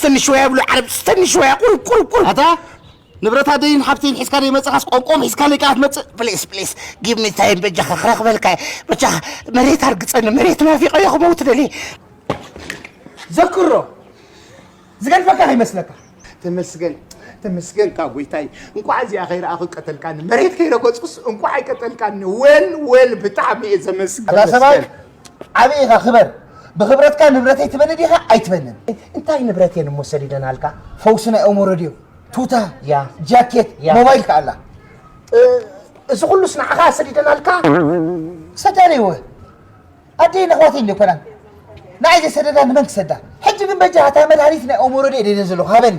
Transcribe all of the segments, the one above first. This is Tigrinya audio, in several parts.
ስተኒ ሽወያ ብሉ ዓረብ፣ ስተኒ ሽወያ፣ ቁሩብ፣ ቁሩብ፣ ቁሩብ። ኣታ ንብረት ኣደይን ሓብተይን ሒዝካ ደይ መጽኻስ፣ ቆምቆም ሒዝካ ለይ ከኣ ትመጽእ። ፕሊስ፣ ፕሊስ፣ ጊቭ ሚ ታይም፣ በጃኻ ክረኽበልካ እየ። በጃኻ፣ መሬት ኣርግጸኒ፣ መሬት ናፊቐዮ ክመውት ደልየ። ዘክሮ፣ ዝገድፈካ ከይመስለካ። ተመስገን፣ ተመስገን ካብ ጎይታይ። እንቋዕ እዚኣ ከይረኣኹ ቀተልካኒ። መሬት ከይረገጽኩስ እንቋዕ ኣይቀተልካኒ። ወል፣ ወል፣ ብጣዕሚ እየ ዘመስግን። ኣታ ሰብኣይ፣ ተመስገን። ዓቢ ኢኻ፣ ክበር። ብኽብረትካ ንብረተይ ትበኒ ዲኻ? ኣይትበንን። እንታይ ንብረት እየን እሞ ሰዲደናልካ? ፈውሲ ናይ ኦሞረድዮ፣ ቱታ፣ ያ። ጃኬት፣ ያ። ሞባይል ከኣላ። እ፣ እዚ ኩሉስ ንዓኻ ሰዲደናልካ? ሰዳለይወ። ኣደይ ነኽዋተይ እንደ ኮናን። ንዓይ ዘይሰደዳ ንመን ክሰዳ? ሕጂ ግን በጃ እታ መድሃኒት ናይ ኦሞረድዮ ደለ ዘለኹ፣ ሃበኒ።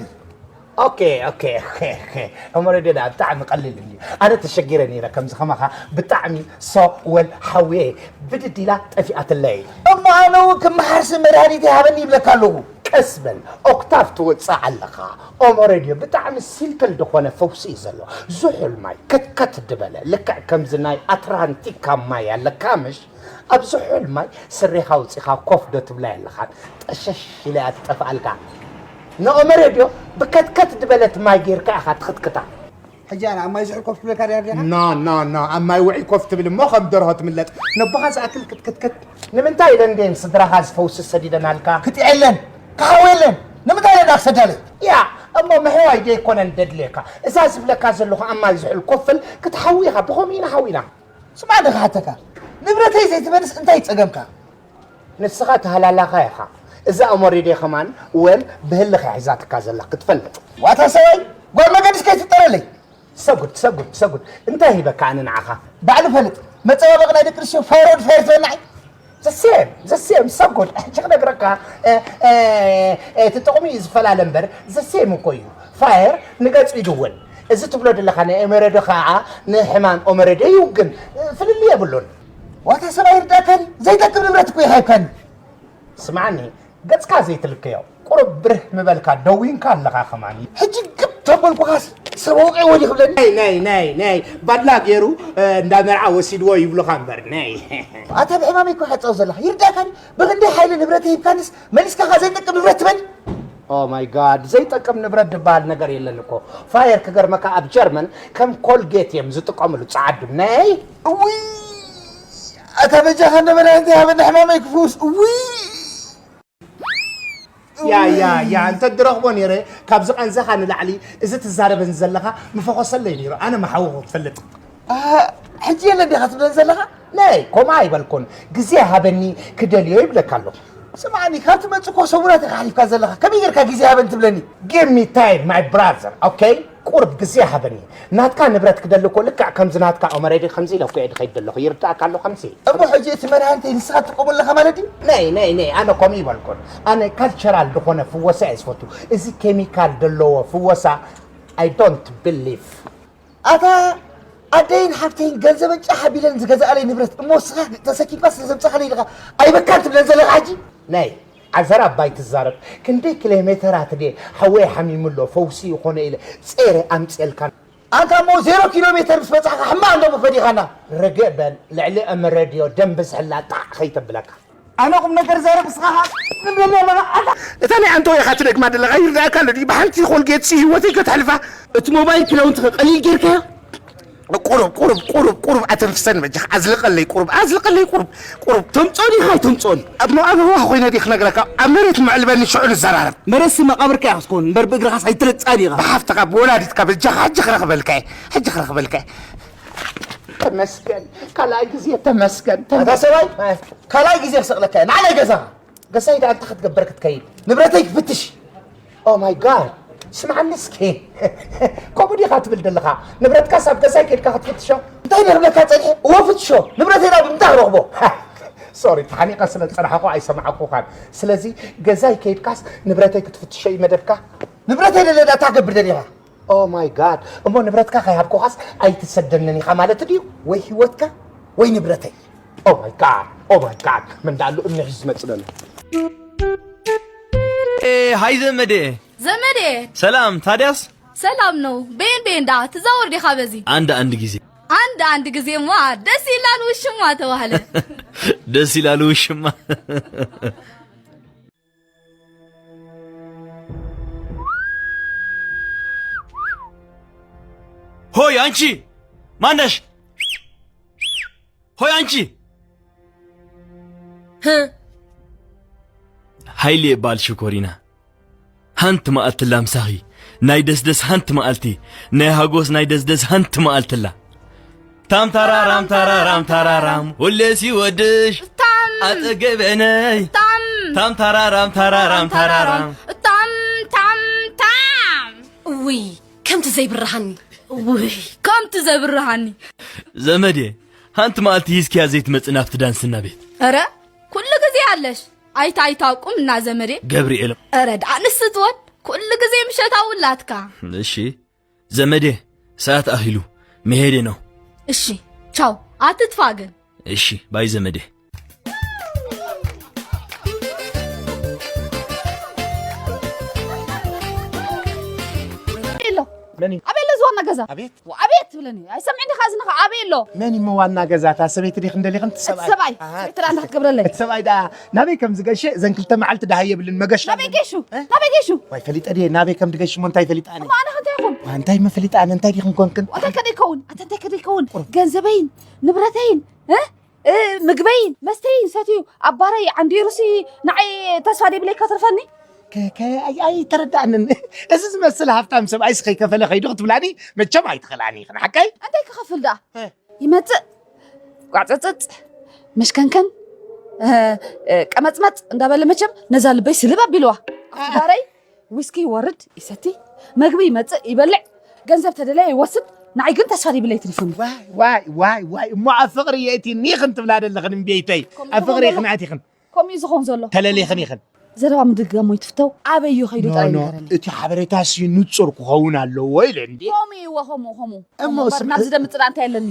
ኦኬ፣ ኦኬ፣ ኦኬ፣ ኦኬ። ኦሞረድዮ ደኣ ብጣዕሚ ቀሊል እንድዩ። ኣነ ተሸጊረ ነይረ ከምዚ ከማኻ ብጣዕሚ ሶ ወል ሓውየ ብድድ ኢላ ጠፊኣትለይ። እሞ ኣነ እውን ክመሓርሲ መድሃኒት ይሃበኒ ይብለካ ኣለኹ። ቀስ በል፣ ኦክታቭ ትወጽእ ኣለኻ። ኦሞረድዮ ብጣዕሚ ሲምፕል ዝኾነ ፈውሲ እዩ ዘሎ። ዝሑል ማይ፣ ከትከት ድበለ፣ ልክዕ ከምዚ ናይ ኣትራንቲካ ማይ ኣለካ ምሽ? ኣብ ዝሑል ማይ ስሬኻ ኣውጺኻ ኮፍ ዶ ትብላ የለኻን? ጠሸሽ ኢላ እያ ትጠፍኣልካ። ንኦመሬድዮ ብከትከት ዝበለት ማይ ጌርካ ኢኻ ትኽትክታ። ሕጂ ኣነ ኣብ ማይ ዝሑል ኮፍ ትብለካ ድያ ዲኻ? ና፣ ና፣ ና፣ ኣብ ማይ ውዑይ ኮፍ ትብል እሞ ከም ደርሆ ትምለጥ። ነቦኻ ዝኣክል ክትክትክት። ንምንታይ ኢለን ድየን ስድራኻ ዝፈውሲ ሰዲደናልካ? ክጥዕየለን፣ ክሓውየለን። ንምንታይ ኢለን ደኣ ክሰዳለይ? ያ፣ እሞ ምሕዋይ ደይኮነን ደድልየካ። እዛ ዝብለካ ዘለኹ ኣብ ማይ ዝሑል ኮፍል ክትሓዊ ኢኻ። ብኸምኡ ኢና ሓዊና። ስማዕ፣ እንደ ክሓተካ፣ ንብረተይ ዘይትመልስ እንታይ ጸገምካ? ንስኻ ተሃላላኻ ኢኻ። እዛ እሞሪዴ ከማን ወል ብህልኽ እያ ሒዛትካ ዘላ ክትፈልጥ። ዋታ ሰብኣይ፣ ጓል መገድስ ከይትፍጠረለይ። ሰጉድ፣ ሰጉድ፣ ሰጉድ። እንታይ ሂበካ ኣነ ንዓኻ? ባዕሉ ፈልጥ። መጸባበቒ ናይ ደቂ ኣንስትዮ ፋይር ኦን ፋየር ትበልናይ? ዘሴም፣ ዘሴም፣ ሰጉድ። ሕጂ ክነግረካ፣ እ፣ እ፣ እ፣ እቲ ጥቕሚ እዩ ዝፈላለ እምበር፣ ዘሴም እኮ እዩ። ፋየር ንገጽ ይድውን። እዚ ትብሎ ዘለኻ ናይ ኦመረዶ ኸዓ ንሕማም ኦመረዶ ይውግን። ፍልልይ የብሉን። ዋታ ሰብኣይ ይርዳእካ ድዩ? ዘይጠቅም ንብረት እኮ እዩ ሃብካኒ። ስምዓኒ፣ ገጽካ ዘይትልከዮ። ቁሩብ ብርህ ምበልካ ደዊንካ ኣለኻ ከማን። ሕጂ ግብ ተበልኩኻስ ሰብ ወቂዕዎ ድዩ ክብለኒ? ናይ፣ ናይ፣ ናይ፣ ናይ፣ ባድላ ገይሩ፣ እ፣ እንዳ መርዓ ወሲድዎ ይብሉኻ እምበር፣ ናይ። ኣታ ብሕማመይ እኮ ኢኻ ትጻወት ዘለኻ። ይርዳእካ ድዩ? ብኽንደይ ሓይሊ ንብረት ሂብካንስ መሊስካ ኸኣ ዘይጠቅም ንብረት ትበል? Oh my God፣ ዘይጠቅም ንብረት ዝበሃል ነገር የለን እኮ። ፋየር ክገርመካ ኣብ ጀርመን ከም ኮልጌት እዮም ዝጥቀምሉ ጸዓዱ። ናይ እውይ፣ ኣታ በጃኻ እንደ መድሃኒት ሃበኒ ሕማመይ ክፍውስ። እውይ። ያ፣ ያ፣ ያ፣ እንተ ድረኽቦ ነይረ፣ ካብዚ ቃንዛኻ ንላዕሊ እዚ ትዛረበኒ ዘለኻ ምፈኾሰለይ ነይሩ። ኣነ ምሓውኹ ክትፈልጥ። ኣሃ፣ ሕጂ የለን ዲኻ ትብለኒ ዘለኻ? ነይ፣ ከምኡ ኣይበልኩን። ግዜ ሃበኒ ክደልዮ ይብለካ ኣለኹ። ስምዓኒ፣ ካብ ትመጽእ እኮ ሰሙናት ኢኻ ኣሕሊፍካ ዘለኻ። ከመይ ጌርካ ግዜ ሃበኒ ትብለኒ? Give me time, my brother, okay? ቁሩብ ግዜ ሃበኒ። ናትካ ንብረት ክደሊ እኮ ልክዕ ከምዚ ናትካ ኦመረዲ ከምዚ ኢለ እኮ እየ ድኸይድ ዘለኹ። ይርድኣካ ኣሎ ከምዚ። እሞ ሕጂ እቲ መድሃኒተይ ንስኻ ትጥቀመሉ ኣለኻ ማለት ድዩ? ነይ፣ ነይ፣ ነይ፣ ኣነ ከምኡ ይበልኩን። ኣነ ካልቸራል ዝኾነ ፍወሳ እየ ዝፈቱ። እዚ ኬሚካል ዘለዎ ፍወሳ፣ I don't believe። ኣታ ኣደይን ሓብተይን ገንዘበን ጫሕ ኣቢለን ዝገዝኣለይ ንብረት እሞ ንስኻ ተሰኪምካ ስለ ዘምጻኻለይ ኢልኻ ኣይበካን ትብለን ዘለኻ ሕጂ? ነይ፣ ዓዘር ኣባይ ትዛረብ። ክንደይ ኪሎ ሜተራት ድየ ሓወይ ሓሚሙ ኣሎ፣ ፈውሲ ይኾኖ ኢለ ጼረ ኣምጽኤልካ። ኣንታ እሞ ዜሮ ኪሎ ሜተር ምስ በጻሕካ ሕማቕ እንዶ ፈዲኻና። ርግእ በል፣ ልዕሊ እምረድዮ ደም ብዝሕላ ጣዕ ኸይተብለካ። ኣነ ቁም ነገር ዘረብ ንስኻ ኸኣ ንብለኒ ኣለና። ኣታ እታ ናይ ኣንተ ወይኻ ትደግማ ዘለኻ ይርዳእካ ኣሎ ድዩ? ብሓንቲ ኮልጌትሲ ህይወተይ ከተሕልፋ። እቲ ሞባይል ክዳውንትኸ ቀሊል ጌርካዮ? ቁሩብ፣ ቁሩብ፣ ቁሩብ፣ ቁሩብ ኣተንፍሰኒ በጃኻ። ኣዝልቐለይ ቁሩብ፣ ኣዝልቐለይ ቁሩብ፣ ቁሩብ። ተምጾን ኢኻ ኣይተምጾን? ኣብ መቓብር ዋህ ኮይነ ድየ ክነግረካ? ኣብ መሬት መዕልበኒ ሽዑ ንዘራረብ። መሬትሲ መቓብርካ ኢኻ ክትከውን እምበር ብእግርኻስ ኣይትረግጻን ኢኻ። ብሓፍትኻ ብወላዲትካ በጃኻ ሕጂ ክረኽበልካ እየ። ሕጂ ክረኽበልካ እየ። ተመስገን። ካልኣይ ግዜ ተመስገን። ኣታ ሰብኣይ፣ ካልኣይ ግዜ ክሰቕለካ እየ። ንዓይ ገዛኻ። ገዛይ ደኣ እንታይ ክትገብር ክትከይድ? ንብረተይ ክፍትሽ። Oh my God። ስምዓኒ እስኪ። ከምኡ ዲኻ ትብል ዘለኻ? ንብረትካስ ኣብ ገዛይ ከይድካ ክትፍትሾ? እንታይ ነርበካ ጸኒሐ? እወ ፍትሾ። ንብረተይ ደኣ ብምንታይ ክረኽቦ? ሶሪ፣ ተሓኒቐ ስለ ዝጸናሕኩ ኣይሰማዕኩኻን። ስለዚ ገዛይ ከይድካስ ንብረተይ ክትፍትሾ እዩ መደብካ? ንብረተይ ደለ ደኣ እንታይ ክገብር ደሊኻ? Oh my God። እሞ ንብረትካ ከይሃብኩኻስ ኣይትሰደንን ኢኻ ማለት ድዩ? ወይ ህይወትካ ወይ ንብረተይ። Oh my God። Oh my God። ምን ዳሉ እምኒ ሒዙ ዝመጽእ ዘሎ? ኤ፣ ሃይ ዘመዴ። ዘመዴ። ሰላም፣ ታዲያስ? ሰላም ነው። ቤን ቤን ዳ ትዛወር ዲኻ በዚ? አንድ አንድ ጊዜ። አንድ አንድ ጊዜማ ደስ ይላል ውሽማ ተባህለ። ደስ ይላል ውሽማ። ሆይ ኣንቺ ማነሽ? ሆይ ኣንቺ። ሃይሌ እባል ሽኮሪና። ሃንቲ መዓልትላ ምሳኺ፣ ናይ ደስደስ ሃንቲ መዓልቲ፣ ናይ ሃጎስ ናይ ደስደስ ሃንቲ መዓልትላ። ታም ታራራም ታራራም ታራራም፣ ሁሌ ሲወድሽ ታም ኣጠገበነይ። ታም ታም ታራራም ታራራም ታራራም። ታም ታም ታም። ውይ፣ ከምቲ ዘይብርሃኒ። ውይ፣ ከምቲ ዘይብርሃኒ። ዘመዴ፣ ሃንቲ መዓልቲ ሂዝኪያ ዘይትመጽእ ናብቲ ዳንስና ቤት። ኧረ፣ ኩሉ ግዜ ኣለሽ። ኣይታ ኣይታ ቁም እና ዘመዴ። ገብርኤል። ኧረ፣ ደኣ ንስቲ ትወድ፣ ኩሉ ግዜ ምሸት ኣውላትካ። እሺ፣ ዘመዴ፣ ሰዓት ኣኺሉ፣ መሄዴ ነው። እሺ፣ ቻው፣ ኣትጥፋ ግን። እሺ፣ ባይ ዘመዴ። ኣሎ። መን እዩ? ኣበይ ኣሎ እዚ ዋና ገዛ? ኣቤት። ኣቤት ትብለኒ። ኣይሰምዕን ዲኻ እዝንኻ? ኣበይ ኣሎ? መን እዩ ዋና ገዛ? እታ ሰበይቲ ዲኽ እንደሊኽን እቲ እቲ ሰብኣይ? ሰብኣይ። ኣሃ። ሰበይቲ ደኣ እንታይ ክትገብረለይ? እቲ ሰብኣይ ደኣ ናበይ ከም ዝገሸ እዘን ክልተ መዓልቲ ደሃይ የብልን መገሻ ናበይ ኣለኒ። ገሹ? እ? ናበይ ገሹ? ዋይ ፈሊጠ ድየ ናበይ ከም ትገሽ እሞ እንታይ ፈሊጠ ኣነ? እሞ ኣነ ከ እንታይ ይኹን? ዋ፣ እንታይ መፈሊጠ ኣነ እንታይ ዲኽን ኮንክን? እንታይ ከ ደይከውን? ኣታ እንታይ ከ ደይከውን? ቁሩብ። ገንዘበይን ንብረተይን፣ እ? እ፣ ምግበይን መስተይን ሰትዩ ኣብ ባረይ ዓንዲሩሲ ንዓይ ተስፋ ደይብለይ ከትርፈኒ? ከ-፣ ከ-፣ ኣይ-፣ ኣይተረዳእንን። እዚ ዝመስል ሃብታም ሰብኣይስ ከይከፈለ ከይዱ ክትብላኒ መቸም ኣይትኽእላኒ ኢኽን፣ ሓቀይ? እንታይ ክኸፍል ደኣ? እ። ይመጽእ፣ ቋጽጽጽ፣ መሽከንከን፣ እ፣ እ፣ ቀመጽመጽ እንዳበለ መቸም ነዛ ልበይ ስልብ ኣቢልዋ። ኣብቲ ባረይ ዊስኪ ይወርድ፣ ይሰቲ፣ መግቢ ይመጽእ፣ ይበልዕ፣ ገንዘብ ተደለየ ይወስድ፣ ንዓይ ግን ተስፋ ደይብለይ ትሪፉኒ። ዋይ፣ ዋይ፣ ዋይ፣ ዋይ፣ እሞ ኣብ ፍቕሪ የእቲኒ ኢኽን ትብላ ደለኽን እምቤይተይ? ከምኡ ኣብ ፍቕሪ ዝኸውን ኢኽን ኣቲኽን። ከምኡ እዩ ዝኸውን ዘሎ። ተለሊኽን ኢኽን። ዘረባ ምድግጋም ወይ ትፍተው፣ ኣበይ እዩ ከይዱ ኖ፣ ጥራይ ኖ፣ ንገረኒ። እቲ ሓበሬታሲ ንጹር ክኸውን ኣለዎ ኢለ እንዴ። ከምኡ እዩ፣ ከምኡ፣ ከምኡ። እሞ እሞ እምበር ስም-፣ ናብዚ ደምጽእ ደኣ እንታይ ኣለኒ?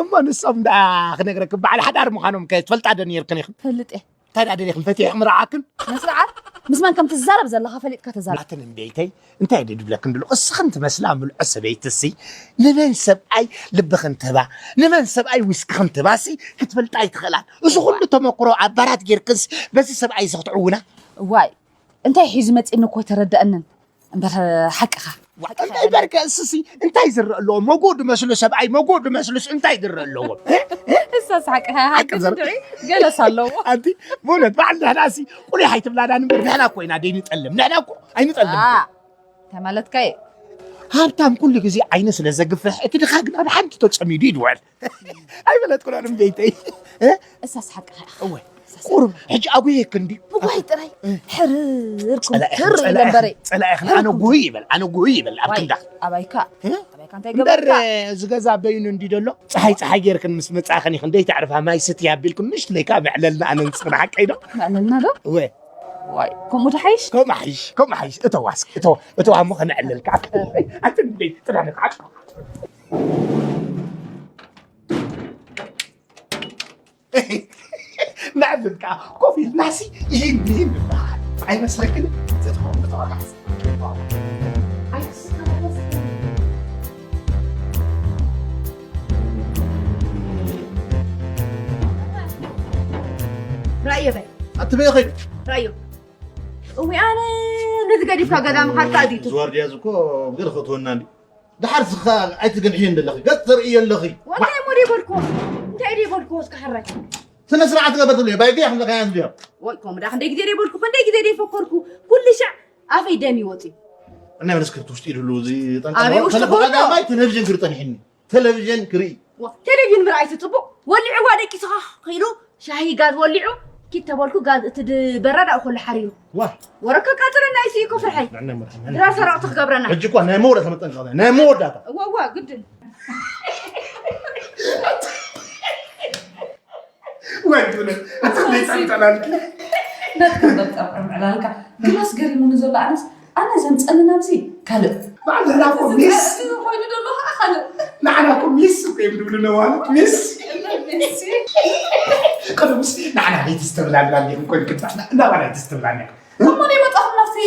እሞ ንሶም ደኣ ክነግረክ በዓል ሓዳር ምዃኖም ከ ትፈልጣ ዶ ነይርክን ኢኽን? ፈልጥ እየ። እንታይ ደኣ ደሊኽን ፈቲሕክ ምርዓክን? መስርዓት? ምስ መን ከም ትዛረብ ዘለኻ ፈሊጥካ ተዛረብ። ኣትን እምቤይተይ፣ እንታይ ድድብለክን ድሎ? እስኽን ትመስላ ምልዖ ሰበይትሲ፣ ንመን ሰብኣይ ልብኽን ትህባ፣ ንመን ሰብኣይ ዊስክኽን ትህባሲ ክትፈልጣ ኣይትኽእላን። እዚ ኩሉ ተመክሮ ኣብ ባራት ጌርክንስ በዚ ሰብኣይ እዚ ክትዕውና? እዋይ፣ እንታይ ሒዙ መጺእኒ እኮ ኣይተረድኣንን። እምበር ሓቅኻ። ዋ፣ ሓቅኻ እንታይ ኢኻ። በርከ እስሲ፣ እንታይ ዝረአ ኣለዎ? መጎ ድመስሉ ሰብኣይ፣ መጎ ድመስሉስ እንታይ ዝረአ ኣለዎ? እሳስ ሓቅኻ፣ ሓቂ ሓቂ ዘር- ዝድዒ ገለስ ኣለዎ። ኣንቲ፣ ብእውነት በዓል ንሕናሲ ቁሊሕ ኣይትብላናን እምበር ንሕና እኮ ኢና ደይ ንጠልም። ንሕና እኮ ኣይንጠልም። ኣ፣ እንታይ ማለትካ እዩ? ሃብታም ኩሉ ግዜ ዓይኑ ስለ ዘግፍሕ፣ እቲ ድኻ ግን ኣብ ሓንቲ ተጸሚዱ ይድወል። ኣይፈለጥኩናን እምቤይተይ። እ? እሳስ ሓቅኻ ኢኻ። እወ። እሳስ ቁሩብ ሓቅኻ። ሕጂ ኣጉየክ እንዲ። ብጓይ ጥራይ እ። ሕርር ጸላኢኽን፣ ኩምትር ኢለ ጸላኢኽን፣ እምበረይ። ጸላኢኽን ኣነ ሕርር ጉህይ ይበል፣ ኣነ ጉህይ ይበል ኣብ ዋይ፣ ክንዳ። ኣባይካ፣ እ? ኣባይካ እንታይ እምበር ገበርካ? እዚ ገዛ በይኑ እንዲ ደሎ፣ ጸሓይ ጸሓይ ጌርክን ምስ መጻእኽን ኢኽን ደይ ተዕርፋ ማይ ስትይ ኣቢልክን ንእሽትለይ ከኣ መዕለልና ኣነ ንስኽን ሓቀይ ዶ? መዕለልና ዶ? እወ። ዋይ፣ ከምኡ ዶ ሓይሽ? ከምኡ ሓይሽ፣ ከምኡ ሓይሽ። እተዋ እስኪ፣ እተዋ፣ እተዋ እሞ ከነዕልል ከኣ። ኣቲ እንዴ፣ ጥራይ ንቃዕ። ንዕልል ከኣ ኮፍ ኢልናሲ ይህን ይህን ንበሃል። ኣይመስለክን? ዘተኾም ብተዋጋስ። ኣይመስለክን? ራእየ በይ። ኣቲ በይ ኸይዱ? ራእዮ። እዊ ኣነ ነዚ ገዲፍካ ገዳምኻ ኣጣዲቱ። ዝዋርድያ እዚ እኮ ገለ ክእትወና እንዲ። ደሓር ስኻ ኣይትገንሕዮ እንደለኺ። ገጽ ተርእዮ ኣለኺ። ወላሂ እሞ ደይበልክዎ። እንታይ ደይበልክዎ እስከ ሕራይ? ስነ ስርዓት ገበር ትብልዮ። ባይ ዲያ ክንደይ ከያን ድዮ? ወይ ኮም ዳ ክንደይ ግዜ ደይበልኩ፣ ክንደይ ግዜ ደይፈከርኩ። ኩሉ ሻዕ ኣፈይ ደም ይወጽ እዩ። እና ምን እስከ ትውስጥ ይድሉ እዚ ጠንቀ-፣ ኣበይ ውሽጢ ከለ ኮይኑ? ብቐዳማይ ቴሌቪዥን ክርኢ ጸኒሕኒ። ቴሌቪዥን ክርኢ። ዋ፣ ቴሌቪዥን ምርኣይ እቲ ጽቡቕ። ወሊዕዋ ደቂስኻ ኺኢሉ ሻሂ ጋዝ ወሊዑ፣ ኪድ ተበልኩ ጋዝ እቲ ድ-፣ በራድ ኣብኡ ከሎ ሓሪሩ። ዋ። ወረከ ቃጽለና ኣይሲ እኮ ፍርሐይ። ንዕና መርሐና። ድራር ሰራቕቲ ክገብረና። ሕጂ እኳ ናይ መወዳእታ መጠንቀቕታ፣ ናይ መወዳእታ። እዋ፣ እዋ፣ ግድን። ወይ ትብለ፣ ኣታ እንታይ ጸንጠላልኪ? ናትካ በቃ ዕላልካ። ግናስ ገሪሙኒ ዘሎ ኣነስ፣ ኣነ ዘምጸኒ ናብዚ ካልእ። ባዕልና እኮ እዚ ሚስ። እዚ ኮይኑ ዘሎ ከዓ ካልእ። ንዓና እኮ ሚስ እኮ እዮም ዝብሉና ማለት ሚስ። ሚስ። ቀደምስ ንዓና ለይቲ ዝተብላልና እንዲኹም ኮይንኩም ጥራሕ፣ ንዓና ለይቲ ዝተብላልና። እሞ ናይ መጻኹም ናብቲ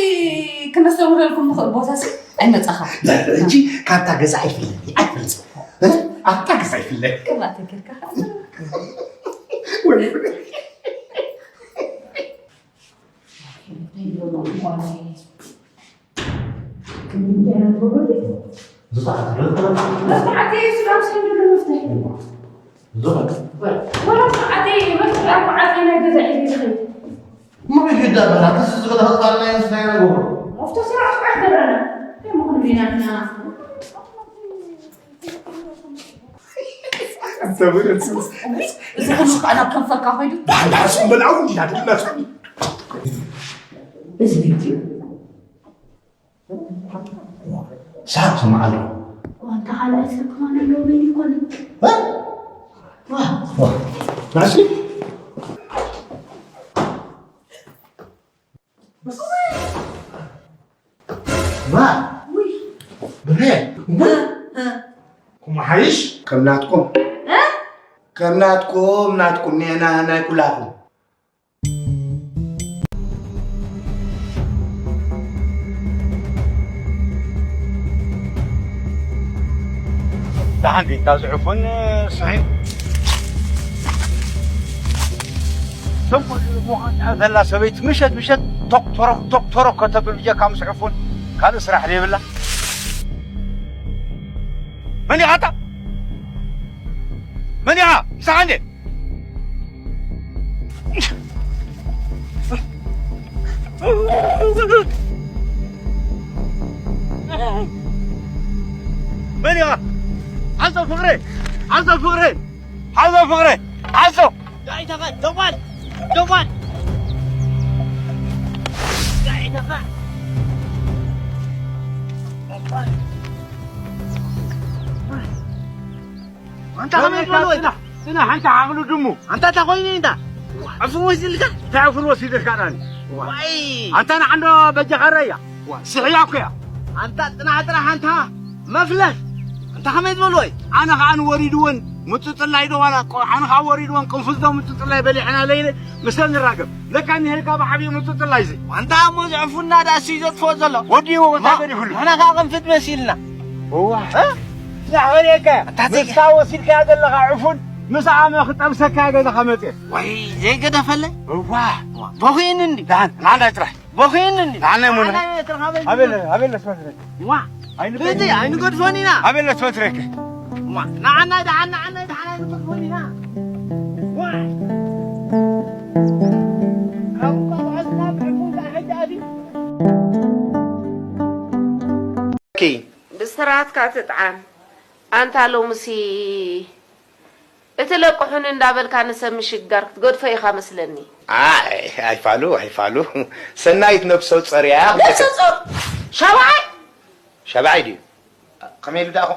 ክነስተምህረልኩም ንኽእል ቦታሲ ኣይመጻኻ። ሕጂ ካብታ ገዛ ኣይፍለኒ፣ ኣይፍለኒ። እ? ኣብታ ገዛ ኣይፍለኒ። ቅራተ ጌርካ። ወይ ጉድ። መብዛሕትኡ ሱዳን ሰንዱ ንምፍትሕ። ዝኸድ። ወላ ሰዓተይ መፍትሕ ኣርባዓተይ ናይ ገዛ ኢሉ ዝኸድ። ምዕድ ይዳበራ፣ ክስ ዝኸዳ ህፃን ናይ ምስ ናይ ነገሩ። መፍቶ ስራሕ ስራሕ ገብረና። ከመኹን ቢናትና። እዚ ኩሉ ከዓ ናብ ከንፈርካ ኸይዱ። ዳሕን ዳሕን ስም በልዓው እንዲና ድግና ስም። እዚ ልጅ ሳቅ ስማዕ ኣሎ። ዋንታ ካልኣይ ሰብ ከማን ኣሎ በል ይኮን? እ? ዋ። ዋ። ናስሪ? ማ? ውይ። ብሬ? እ፣ እ። ኩምሓይሽ? ከም ናትኩም። እ? ከም ናትኩም፣ ናትኩም፣ ኔና ናይ ኩላኹም። ደሓን ዲንካ ዝዕፉን ስሒብ። ተንኮል ምዃን ዘላ ሰበይቲ ምሸት ምሸት ቶክ ቶሮክ ቶክ ቶሮክ ከተብል ብጀካ ምስ ዕፉን ካልእ ስራሕ ዘይብላ። መን ኢኻ ኣታ? መን ኢኻ? ምሳኻ እንዴ? መን ኢኻ? ሓንሳብ ፍቕረይ! ሓንሳብ ፍቕረይ! ሓንሳብ ፍቕረይ! ሓንሳብ! ጋይታኻ ደዋል! ደዋል! ጋይታኻ! ኣንታ ከመይ ትበልዎ? ጽናሕ፣ ጽናሕ፣ ሓንቲ ዓቕሉ ድሙ። ኣንታ እንታይ ኮይኑ እንዳ? ዕፉን ወሲድልካ? እንታይ ዕፉን ወሲድልካ ዳኒ? ዋይ! ኣንታ ንዓንዶ በጃኻ ረያ። ዋ፣ ስሕያ እኮ እያ። ኣንታ ጽናሕ ጥራሕ ኣንታ መፍለስ። ኣንታ ከመይ ትበልዎ? ኣነ ኸኣ ንወሪድወን ምጽጽላይ ዶ ዋላ ቆ-፣ ኣነ ኸኣ ወሪድወን ቅንፍዝ ዶ ምጽጽላይ በሊዕና ለይለ ምሰን ንራከብ። ለካ እኒሄልካ ብዓብዩ ምጽጽላይ እዚ። ኣንታ እሞ እዚ ዕፉን ናዳ እሱ እዩ ዘጥፍኦ ዘሎ። ወዲእዎ ወታደር ይኹን። ንሕና ኸኣ ቅንፍዝ መሲልና። እዋ። እ? ዛዕበልየካ። ኣታ ዘይ- ንሳ ወሲድካያ ዘለኻ ዕፉን ምስ ኣመ ክጠብሰካ ገዛኻ መጽየ። ወይ ዘይገደፈለይ? እዋ። ቦኺን እንዲ። ደሓን፣ ንዓንዳይ ጥራሕ። ቦኺን እንዲ። ደሓን ናይ ሙና። ንዓንዳይ ጥራሕ ኣበይ ኣበይ ዝብል? ኣበይ ለስመስለኝ? ዋ። ኣይንገድፎን። ብእቲ ኣይንገድፎን ኢና። ኣበይ ለስመስለክ? ዋ። ንዓናይ ደሓን፣ ንዓናይ ደሓን ኣይንገድፎን ኢና። ዋ። ካብ እንቋቑሖ ዝናብ ዕፉን ከዓ ሕጂ ኣትዩ። ኦኬ። ብስራትካ ትጥዓም። ኣንታ ሎምሲ እቲ ለቅሑኒ እንዳበልካ ንሰብ ምሽግጋር ክትገድፎ ኢኻ መስለኒ። ኣይ፣ ኣይፋሉ፣ ኣይፋሉ። ሰናይት ነብሰ ጸርያ። ነብሰ ጾር! ሻብዓይ! ሻብዓይ ድዩ? ከመይ ኢሉ ደኣ?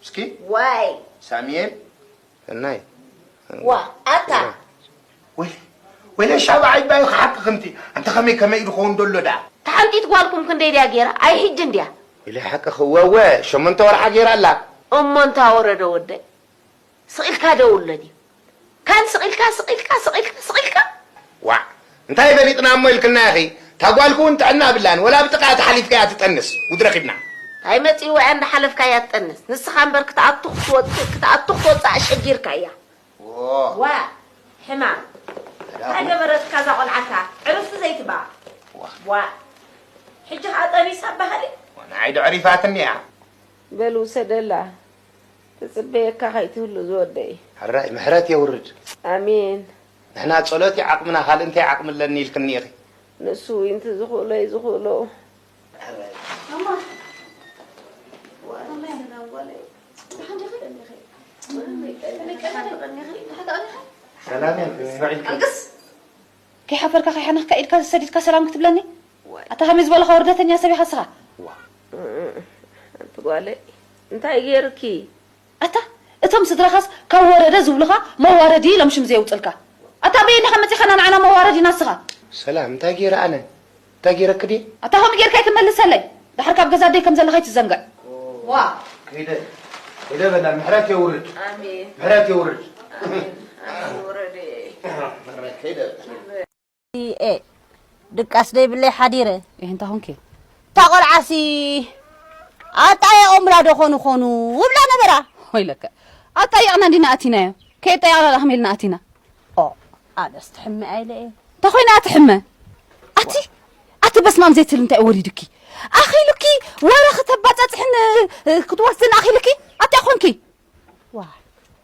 እስኪ። ዋይ! ሳሙኤል። ሰናይ። ዋ፣ ኣታ። ወይ፣ ወይ ሻብዓይ ባዩ ክሓቂ ክምቲ። ኣንተ ከመይ፣ ከመይ ኢሉ ክኸውን ደሎ ደኣ? ተሓንቲት ጓልኩም ክንደይ ድያ ገይራ? ኣይ፣ ሕጂ እንድያ። ወይ ሓቂ ክወወ፣ ሸሞንተ ወርሓ ገይራ ኣላ። እሞ እንታ ወረደ ወደይ? ስቕ ኢልካ ደውሎ ድዩ? ካን ስቕ ኢልካ፣ ስቕ ኢልካ፣ ስቕ ኢልካ፣ ስቕ ኢልካ? ዋዕ፣ እንታይ በሊጥና እሞ ኢልክና ኢኺ? እታ ጓልኪ እውን ጥዕና ብላን፣ ወላ ብጥቓ ተሓሊፍካያ ትጠንስ፣ ጉድ ረኺብና። እንታይ መጺእዋ እያ እንዳሓለፍካያ ትጠንስ? ንስኻ እምበር ክትኣቱ ክትወጽእ፣ ክትኣቱ ክትወጽእ ኣሸጊርካያ። ዎ። ዋዕ፣ ሕማም። እንታይ ገበረትካ እዛ ቆልዓካ? ዕርፍቲ ዘይትባ። ዋዕ። ዋዕ። ሕጂ ኸኣ ጠኒሳ በሃሊ? ንዓይ ዶ ዕሪፋትኒ እያ? በል ውሰደላ። ትጽበየካ ከይትህሉ ዝወደይ። ሕራይ ምሕረት የውርድ። ኣሜን። ንሕና ጸሎት እዩ ዓቕምና፣ ካልእ እንታይ ዓቕሚ ኣለኒ ኢልክኒ ኢኺ? ንሱ እዩ እንት ዝኽእሎ እዩ ዝኽእሎ። ሰላም እየ፣ ከመይ ውዒልኪ? ኣልቅስ። ከይሓፈርካ ከይሓነኽካ ኢድካ ሰዲድካ ሰላም ክትብለኒ? ዋይ። ኣታ ከመይ ዝበልኻ ውርደተኛ ሰብ ኢኻ እስኻ? ዋ። ኣንቲ ጓለይ፣ እንታይ ገይርኪ? ኣታ፣ እቶም ስድራኻስ ካብ ወረደ ዝብሉኻ መዋረዲ ኢሎም ሽም ዘየውፅልካ። ኣታ በየናኻ መፂኻና ንዓና መዋረዲና እስኻ? ሰላም፣ እንታይ ገይረ ኣነ? እንታይ ገይረኪ ድየ? ኣታ ከምኡ ጌርካ ኣይትመልሰለይ። ደሓር ካብ ገዛ ኣደይ ከም ዘለኻ ኣይትዘንግዕ። ዋ። ከይደ፣ ከይደ በላ፣ ምሕረት የውርድ። ኣሜን። ምሕረት የውርድ። ኣሜን። ኣሜን፣ ውረድ። ምሕረት ከይደ። ኤ፣ ድቃስ ደይብለይ ሓዲረ። እህ፣ እንታይ ኾንኪ? እታ ቆልዓሲ ኣጣየቖምላ ዶ ኾኑ ኾኑ እብላ ነበራ። ወይለከ። ኣጣየቕና እንዲና ኣቲናዮ። ከየጣየቕና ደኣ ከመይ ኢልና ኣቲና? ኦ፣ ኣነስ ትሕመ ኣይለ እየ። እንታይ ኮይና ትሕመ? ኣቲ፣ ኣቲ በስማም ዘይትል እንታይ ወሪድኪ? ኣኺሉኪ፣ ወረ ክተባጻጽሕን ክትወስድን ኣኺሉኪ ኣታ ኮንኪ። ዋ፣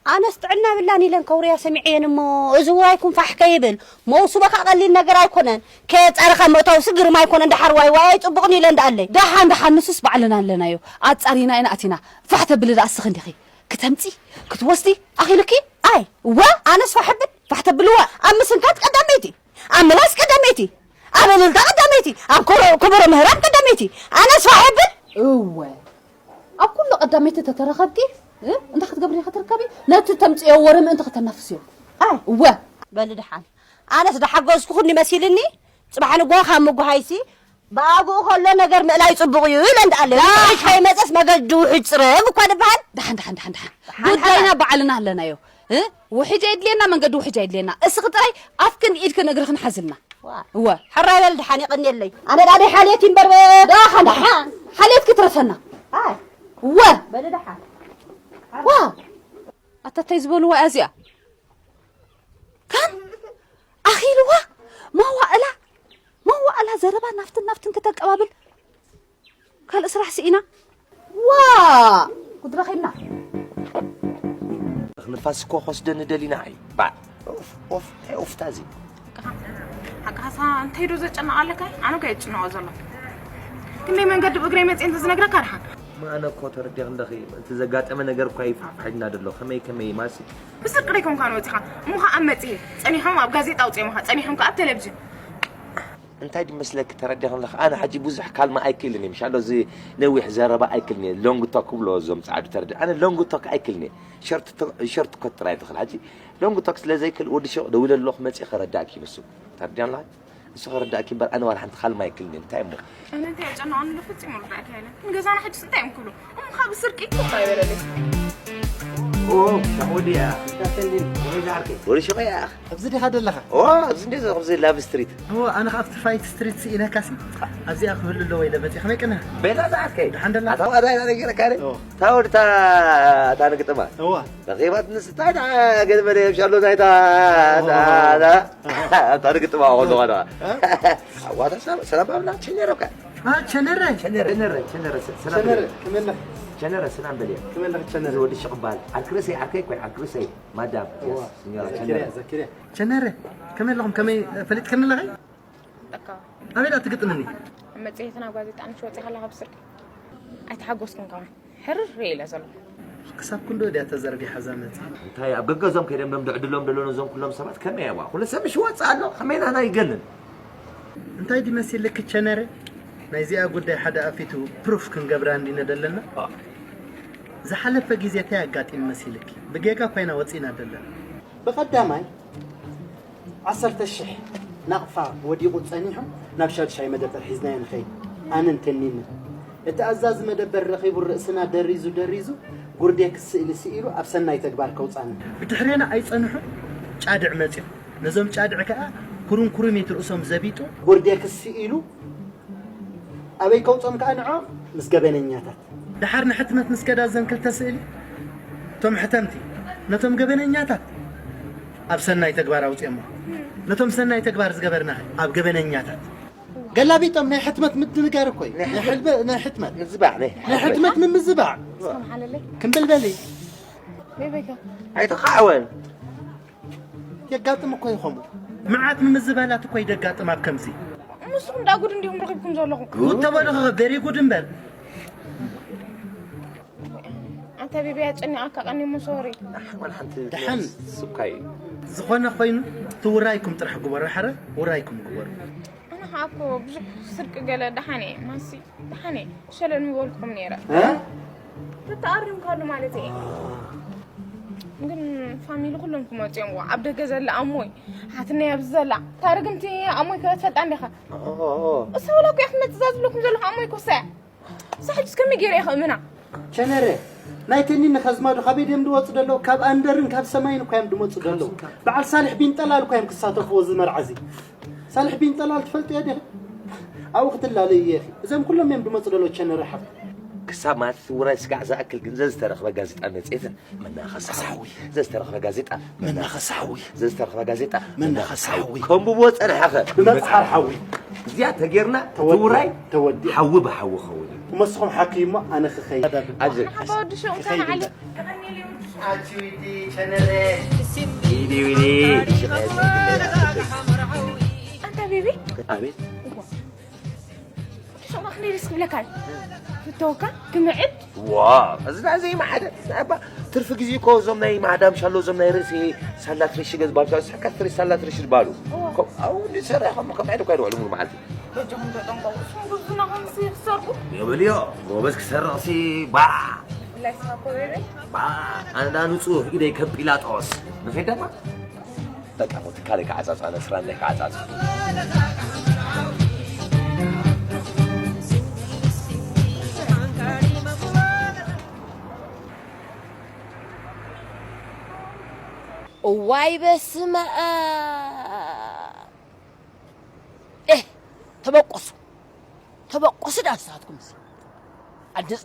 ኣነስ ጥዕና ብላን ኢለን ከውርያ ሰሚዐየን እሞ፣ እዚ ውራይኩም ፋሕ ከይብል መውስቦ ከቐሊል ነገር ኣይኮነን። ከየጻረኻ ምእታውሲ ግርም ኣይኮነን። ደሓር ዋይ ዋይ ኣይጽቡቕን ኢለን ደኣለይ። ደሓን ደሓን፣ ንሱስ ባዕልና ኣለናዮ ኣጻሪና ኢና ኣቲና። ፋሕ ተብሊ ደኣ እስኺ እንዲኺ ክተምጺ ክትወስዲ ኣኺሉኪ። ኣይ፣ እወ፣ ኣነስ ፋሕ ብል ፋሕ ተብልዋ። ኣብ ምስንካት ቀዳመይቲ፣ ኣብ ምላስ ቀዳመይቲ፣ ኣብ እልልታ ቀዳመይቲ፣ ኣብ ኮሮ- ክቡር ምህራም ቀዳመይቲ። ኣነስ ፋሕ ብል። እወ፣ ኣብ ኩሉ ቀዳመይቲ ተተረኸብኪ፣ እ? እንታይ ክትገብሪ ኢኺ ትርከቢ? ነቲ ተምጽዮ ወረ ምእንቲ ከተናፍስዮ። ኣይ፣ እወ። በሊ ደሓን። ኣነስ ደሓገዝኩኹኒ መሲልኒ። ጽባሕ ንግሆ ካብ ምጉሃይሲ ብኣግኡ ከሎ ነገር ምእላይ ጽቡቕ እዩ ኢለ እንዳኣለ። ዳሓን። ከይመጸስ መገዲ ውሕጅ ጽረግ እኳ ዝበሃል። ደሓን፣ ደሓን፣ ደሓን፣ ደሓን። ደሓን፣ ጉዳይና ደሓን። ባዕልና ኣለናዮ። እ? ውሕጅ ኣይድልየና፣ መንገዲ ውሕጅ ኣይድልየና። እስኺ ጥራይ ኣፍክን ኢድክን እግርኽን ሓዝልና። ዋ። እወ። ሕራይ በል ደሓን የቐንየለይ። ኣነ ዳደይ ሓልየት እምበር በ-፣ ደሓን፣ ደሓን። ሓልየት ክትረፈና። ኣይ። እወ። በል ደሓን። ዋ። ኣታ እንታይ ዝበልዋ እያ እዚኣ? ከም ኣኺልዋ መዋእላ፣ መዋእላ ዘረባ ናፍትን ናፍትን ክተቀባብል ካልእ ስራሕ ስኢና። ዋ! ጉድ ረኺብና። ንፋስ እኮ ክወስደኒ ደሊና እዩ። ባዕ። ኦፍ፣ ኦፍ፣ እንታይ ኦፍታ እዚ? ሓቃኻ፣ ሓቃኻ እንታይ ዶ ዘጨንቕ ኣለካ? ኣነ እኮ እየ ዝጭነቕ ዘሎ። ክንደይ መንገዲ ብእግረይ መፅየ እንተዝነግረካ ደሓን። እማ ኣነ እኮ ተረዲእኺ ኣለኺ። እቲ ዘጋጠመ ነገር እኳ ይፋሕፋሕ ኢልና ደሎ። ከመይ ከመይ ማሲ? ብስርቂ ደይኮንካ ንወፂኻ። እሞ ኸዓ ኣብ መፅሄ ጸኒሖም ኣብ ጋዜጣ ኣውፅኦምኻ። ጸኒሖም ከኣ ኣብ ቴሌቪዥን። እንታይ ድመስለኪ ተረዲእኺ ኣለኺ? ኣነ ሕጂ ብዙሕ ካልማ ኣይክእልን እየ። ምሻሎ እዚ ነዊሕ ዘረባ ኣይክእልን እየ። ሎንግ ቶክ ክብሎ እዞም ጻዕዱ ተረዲ-፣ ኣነ ሎንግ ቶክ ኣይክእልን እየ። ሸርት ቶ-፣ ሸርት ኮት ጥራይ ትኽእል። ሕጂ ሎንግ ቶክ ስለ ዘይክእል ወዲ ሸቕ ደዊለ ኣለኹ መጺእ ከረዳእኪ ንሱ። ተረዲእኺ ኣለኺ? ንሱ ከረዳእኪ እምበር ኣነ ዋላ ሓንቲ ካልማ ኣይክእልን እየ። እንታይ እሞ? ኣነ እንታይ የጨንቐኒ ኣሎ ፈጺሙ ርዳእካ የለን። ንገዛና ሕጅስ እንታይ እዮም ክብሉ? እሞ ካብ ስርቂ እኮ ኣይበለለይ። ኦ፣ ሻወዲያ። እንታይ ተንዲን? ወይ ዛርቂ። ወዲ ሸቕ እያ። ኣብዚ ዲኻ ዘለኻ? ኦ፣ ኣብዚ እንደ ኣብዚ ላቭ ስትሪት። እዎ፣ ኣነ ኸኣ ኣብቲ ፋይት ስትሪት ስኢነካሲ ኣብዚኣ ክህሉ ኣለዎ ኢለ መጺእ። ከመይ ቅነ? ቤላ ዝኣትከይ። ደሓን ደላ? ኣታ ዋዳ ኢና ነገረካ ረ? ኦ። ታወድ ታ-፣ ታንግጥማ። እዋ። ረኺባት ንስታይ ዳ ገለ መለ የብሻሎ ናይ ታ-፣ ኦ። ታ-፣ ታ-፣ ታንግጥማ ኾሎ ኸዳ። እ? ኣዋታ ሰላም፣ ሰላም ኣብላ ቸነረ እኳ። አ፣ ቸነረ? ቸነረ፣ ቸነረ፣ ቸነረ፣ ሰ-፣ ሰላም ቸነረ፣ በልያ። ከመይ ኣለኻ? ቸነረ፣ ሰላም በልያ። ከመይ ኣለኻ ቸነረ? እዚ ወዲ ሽቕባል። ዓርኪ ርእሰይ፣ ዓርከይ እኮ፣ ዓርኪ ርእሰይ። ማዳም፣ እዋ። የስ፣ ሲኞራ ዘኪርያ፣ ቸነረ። ዘኪርያ። ቸነረ፣ ከመይ ኣለኹም? ከመይ ፈሊጥክኒ ኣለኺ? በቃ። ኣበይ ደኣ ትግጥምኒ? ኣብ መጽሔትን ኣብ ጋዜጣን ሽወጺ ከለኻ ብስርቂ ኣይተሓጎስኩን ከማን። ሕርር ኢለ ዘለኹ። ክሳብ ክንድኡ ድያ ተዘርጊሓ እዛ መጽሔት? እንታይ ኣብ ገገዞም ከይደም ደም ድዕድሎም ደሎ ነዞም ኩሎም ሰባት ከመይ እያ? ኩሉ ሰብ ሽወጽ ኣሎ። ከመይ ናና ይገንን? እንታይ ድመሲልኪ ቸነረ? ናይዚኣ ጉዳይ ሓደ ኣፊቱ ፕሩፍ ክንገብራ እንዲነ ደለና። አ። ዝሓለፈ ግዜ እንታይ ኣጋጢሙ መሲልኪ? ብጌጋ ኮይና ወጺና ደለና። ብቐዳማይ፣ ዓሰርተ ሽሕ ናቕፋ ወዲቑ ጸኒሑ፣ ናብ ሻድሻይ መደበር ሒዝናዮ ንኸይድ፣ ኣነን ተኒንን። እቲ ኣዛዚ መደበር ረኺቡ ርእስና ደሪዙ ደሪዙ፣ ጉርዴክስ ስእሊ ስኢሉ ኣብ ሰናይ ተግባር ከውጻኒ። ብድሕሬና ኣይጸንሑ፣ ጫድዕ መጺኡ። ነዞም ጫድዕ ከኣ ኩርምኩርሚት ርእሶም ዘቢጡ። ጉርዴክስ ስኢሉ ኣበይ ከውጾም ከኣ ንዖ ምስ ገበነኛታት። ደሓር ንሕትመት ምስ ከዳ እዘን ክልተ ስእሊ፣ እቶም ሕተምቲ ነቶም ገበነኛታት ኣብ ሰናይ ተግባር ኣውጺኦሞ። ነቶም ሰናይ ተግባር ዝገበርና ኣብ ገበነኛታት። ገላቢጦም ናይ ሕትመት ምድንጋር እኮ እዩ። ናይ ናይ ሕልበ-፣ ናይ ሕትመት። ምዝባዕ፣ ናይ ናይ ሕትመት ምምዝባዕ። ሰላም ሓለለይ። ክምብል በሊ። በይ በይካ። ኣይተኻዕወን። የጋጥም እኮ እዩ ከምኡ። መዓት ምምዝባላት እኮ ይደጋጥም ኣብ ከምዚ። ንስኹም ደኣ ጉድ እንዲኹም ረኺብኩም ዘለኹም። ጉድ ተበሉ ኸ፣ ቨሪ ጉድ እምበር። ኣንታ ቢቢ ኣጨኒቓካ ቀኒሙ ሶሪ። ወላ ሓንቲ ደሓን። ስኳይ። ዝኾነ ኮይኑ እቲ ውራይኩም ጥራሕ ግበሩ፣ ሕረ ውራይኩም ግበሩ። ኣነ ኸኣ እኮ ብዙሕ ስርቂ ገለ ደሓን እየ፣ ማሲ ደሓን እየ፣ ሸለል ምበልኩኹም ነይረ። እ? ተተኣሪምካሉ ማለት እየ። ግን ፋሚሊ ኩሎም ክመጹ እዮም። ኣብ ደገ ዘላ ኣሞይ፣ ሓትነይ ኣብዚ ዘላ፣ እታ ርግምቲ ኣሞይ ከ ትፈልጣ እንዲኻ? ኦ፣ ኦ፣ ኦ። እሳ ወላ እኮ እያ ክትመጽእ እዛ ዝብለኩም ዘለኹ፣ ኣሞይ እኮ እሳ እያ። እሳ ሕጅስ ከመይ ገይረ እየ ከእምና? ቸነረ፣ ናይ ተኒን ከዝማዱ ካበይ ድዮም ድመጹ ደለዉ? ካብ ኣንደርን ካብ ሰማይን እኳ እዮም ድመጹ ደለዉ። በዓል ሳልሕ ቢን ጠላል እኳ እዮም ክሳተፍዎ እዚ መርዓ እዚ። ሳልሕ ቢን ጠላል ትፈልጥዮ ዲኺ? ኣብኡ ክትላለዩ ኢኺ። እዞም ኩሎም እዮም ድመጹ ደለዉ ቸነረ ሓፍቲ። ክሳብ ማለት እቲ ውራይ ስጋዕ ዝኣክል ግን ዘዝተረኽበ ጋዜጣ መጽሔትን መናኸሲ ሓዊ። ዘዝተረኽበ ጋዜጣ መናኸሲ ሓዊ። ዘዝተረኽበ ጋዜጣ መናኸሲ ሓዊ። ከንብቦ ጸንሐኸ። ብመጽሓር ሓዊ። እዚኣ ተጌርና እቲ ተወዲኡ፣ ውራይ ተወዲኡ። ሓዊ ብሓዊ ኸውን እዩ። እመስኹም ሓኪማ ኣነ ክኸይድ። ኣብዚ ሓባ ወዲ ሽዑ እንታይ ንዓሊ? ዊኒ ዊኒ። ኣንታ ቤቢ ኣቤት። ሽዑ ክንደይ ደስ ክብለካ እዩ። ፍተወካ ክምዕድ ዋ እዚ ዳ ዘይመሓደ ናባ ትርፊ ግዜ እኮ እዞም ናይ ማዕዳም ሻሎ እዞም ናይ ርእሲ ሳላት ርሽ ገዝ ባልካ ስሕካ ትሪ ሳላት ርሽ ዝባሉ እዎ። ኣብ እንዲ ሰሪሖም ከም ዕድ እኳ ይድውዕሉ ሙሉ መዓልቲ በጃኹም ተጠንቀቑ። እሱም ጉብዝና ከምሲ ክሰርቁ የበልዮ ጎበዝ ክሰርቕሲ ባ ብላይ ስኻ ኮበይበይ ባ ኣነ ዳ ንጹህ ኢደይ ከም ጲላጦስ ንኸይድ ደማ በቃ ሞ ትካለይ ክዓጻጻ ነስራንዳይ ክዓጻጻ እዋይ በስመ ኣብ ኤህ ተበቆሱ ተበቆሱ ዳ ንስኻትኩም ኣድጽ